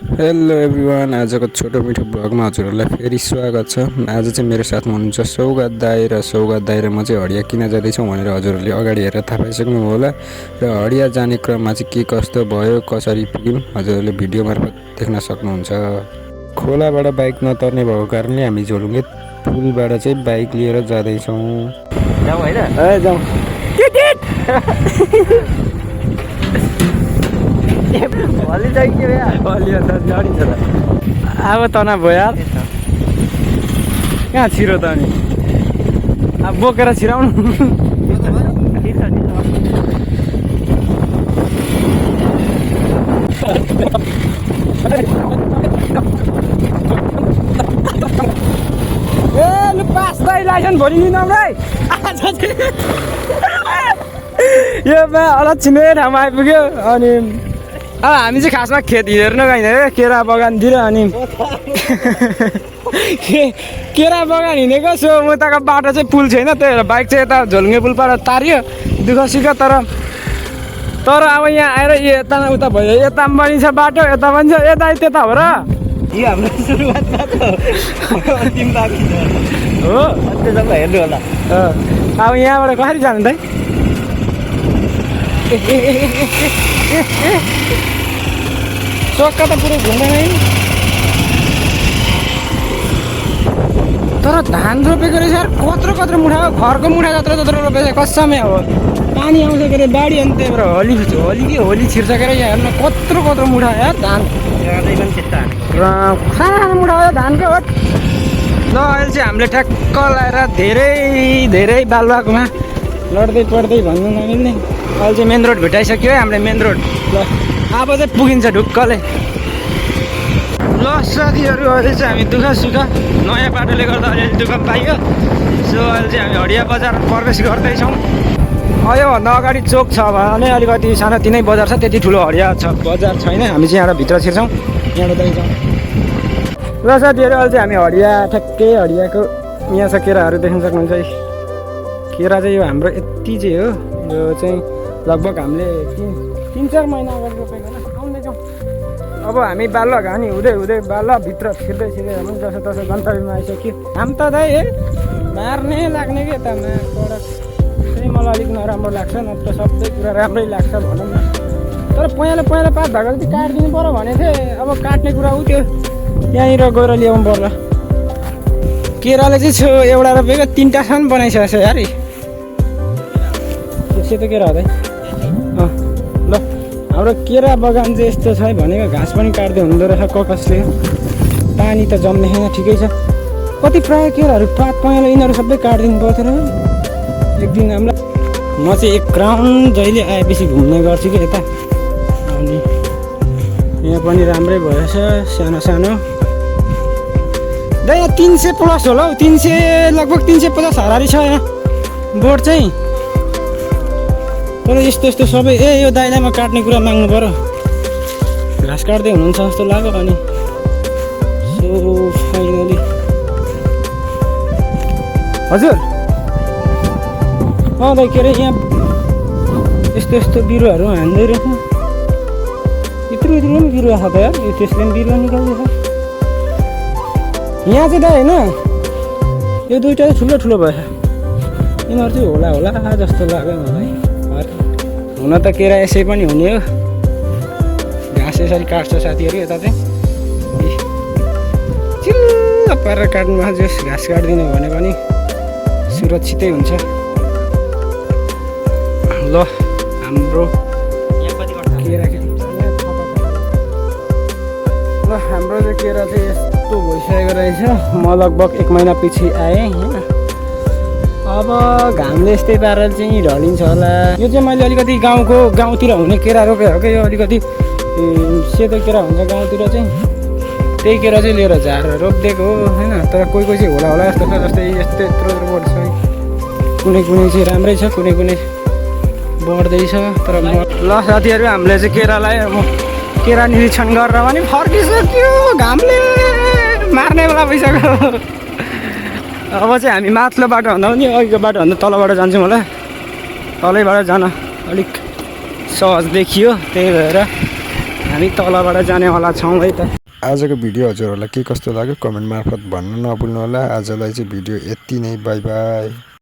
Hello everyone, आजको छोटो मिठो ब्लगमा हजुरहरूलाई फेरि स्वागत छ। आज चाहिँ मेरो साथमा हुनुहुन्छ सौगात दाई र सौगात दाई र म चाहिँ हडिया किन जाँदैछौँ भनेर हजुरहरूले अगाडि हेरेर थाहा पाइसक्नु होला। र हडिया जाने क्रममा चाहिँ के कस्तो भयो, कसरी पुग्यौँ हजुरहरूले भिडियो मार्फत देख्न सक्नुहुन्छ। खोलाबाट बाइक नतर्ने भएको कारणले हामी झोलुङ्गे पुलबाट चाहिँ बाइक लिएर जाँदैछौँ। जाउँ होइन? जाउँ। भोलि चाहिँ के भयो? अब तना भयो यार, कहाँ छिरो त अनि अब बोकेर छिराउनु। ए लु पास दाइ लाइसेन्स भोलि लिनु यो अलक्षिने ठाउँमा आइपुग्यो। अनि अब हामी चाहिँ खासमा खेत हेर्न गइन्छ क्या, केरा बगानतिर। अनि केरा बगान हिँडेको सो उताको बाटो चाहिँ पुल छैन, त्यही भएर बाइक चाहिँ यता झोलुङ्गे पुलबाट तारियो दुःख सुख। तर अब यहाँ आएर यता उता भयो, यता पनि बनिन्छ बाटो, यता पनि छ, यता त्यता हो र। यो हाम्रो सुरुवात अन्तिम बाँकी छ हो अन्त्यसम्म हेर्नु होला। अब यहाँबाट कसरी जानु त? चक्का त पुरै घुम्दैन। तर धान रोपेको रहेछ यार, कत्रो मुठा हो, खरको मुठा जत्रो रोपेछ कसमै। अब पानी आउँछ के अरे बाढी, अनि त्यही भएर होली छिर्छ के अरे। यहाँ हेर्नु कत्रो मुठा यार धान, सानो मुठा हो धानको। हो ल अहिले चाहिँ हामीले ठ्याक्क लगाएर धेरै बालुवाकोमा लड्दै पढ्दै भन्नु नमिल्ने। अहिले चाहिँ मेन रोड भेटाइसक्यो है हामीले, मेन रोड। ल अब चाहिँ पुगिन्छ ढुक्कले। ल साथीहरू, अहिले चाहिँ हामी दुःख सुख नयाँ बाटोले गर्दा अलिअलि दुःख पाइयो। सो अहिले चाहिँ हामी हडिया बजार प्रवेश गर्दैछौँ। योभन्दा अगाडि चोक छ भने अलिकति सानोतिनै बजार छ, त्यति ठुलो हडिया बजार छैन। हामी चाहिँ यहाँबाट भित्र छिर्छौँ, यहाँबाट जान्छौँ। ल साथीहरू, अहिले चाहिँ हामी हडिया ठ्याक्कै हडियाको यहाँ छ, केराहरू देख्न सक्नुहुन्छ है। केरा चाहिँ यो हाम्रो यति चाहिँ हो, यो चाहिँ लगभग हामीले 3-4 महिना अगाडि रोपेको होइन। आउँदैछौँ अब हामी बालुवा घानी हुँदै बालुवाभित्र छिर्दै पनि जसो तसो गन्तव्यमा आइसक्यो। हाम त दाइ मार्ने लाग्ने कि यता प्रडक्ट चाहिँ मलाई अलिक नराम्रो लाग्छ, नत्र सबै कुरा राम्रै लाग्छ भनौँ न। तर पहिला पात भएको चाहिँ काटिदिनु पऱ्यो भनेको थिएँ। अब काट्ने कुरा उ त्यो यहीँनिर गएर ल्याउनु पर्ला। केराले चाहिँ छो एउटा रोपेको 3टासम्म बनाइसकेको छ यार। सेतो केरा हो त। ल हाम्रो केरा बगान चाहिँ यस्तो छ भनेको, घाँस पनि काट्दै हुँदो रहेछ ककसले। पानी त जम्ने छैन, ठिकै छ। कति प्रायः केराहरू पात पहेँलो यिनीहरू सबै काटिदिनु पर्थ्यो र। एक दिन हामीलाई म चाहिँ एक राउन्ड जहिले आएपछि घुम्ने गर्छु कि यता। अनि यहाँ पनि राम्रै भएछ, सानो दाइ यहाँ 300+ होला हौ, 300 लगभग 350 हारारी छ यहाँ बोर्ड चाहिँ। तर यस्तो सबै यो दाइलाई म काट्ने कुरा माग्नु पऱ्यो। घाँस काट्दै हुनुहुन्छ जस्तो लाग्यो। अनि सो फाइनली हजुर दाइ के अरे यहाँ यस्तो बिरुवाहरू हान्दै रहेछ। यत्रो पनि बिरुवा छ त यार, यो त्यसले पनि बिरुवा निकाल्दैछ यहाँ चाहिँ दाइ होइन। यो दुइटा चाहिँ ठुलो भएछ, यिनीहरू चाहिँ होला जस्तो लाग्यो मलाई। हुन त केरा यसै पनि हुने हो, घाँस यसरी काट्छ साथीहरू। यता चाहिँ चिल्ल पारेर काट्नु जोस्, घाँस काटिदिनु भने पनि सुरक्षितै हुन्छ। ल हाम्रो केरा ल हाम्रो चाहिँ केरा चाहिँ यस्तो भइसकेको रहेछ। म लगभग 1 महिना पछि आएँ होइन। अब घामले यस्तै पाराले चाहिँ ढलिन्छ होला। यो चाहिँ मैले अलिकति गाउँतिर हुने केरा रोपेँ हो क्या। यो अलिकति सेतो केरा हुन्छ गाउँतिर चाहिँ, त्यही केरा चाहिँ लिएर झारेर रोपिदिएको हो होइन। तर कोही चाहिँ होला जस्तो छ, जस्तै यत्रो बढ्छ। कुनै चाहिँ राम्रै छ, कुनै बढ्दैछ। तर ल साथीहरू, हामीले चाहिँ केरा निरीक्षण गरेर पनि फर्किसक्यो। घामले मार्ने बेला भइसक्यो। अब चाहिँ हामी माथिल्लो बाटो भन्दा पनि अघिको बाटो भन्दा तलबाट जान्छौँ होला। तलैबाट जान अलिक सहज देखियो, त्यही भएर हामी तलबाट जानेवाला छौँ है त। आजको भिडियो हजुरहरूलाई के कस्तो लाग्यो कमेन्ट मार्फत भन्न नभुल्नु होला। आजलाई चाहिँ भिडियो यति नै, बाई बाई।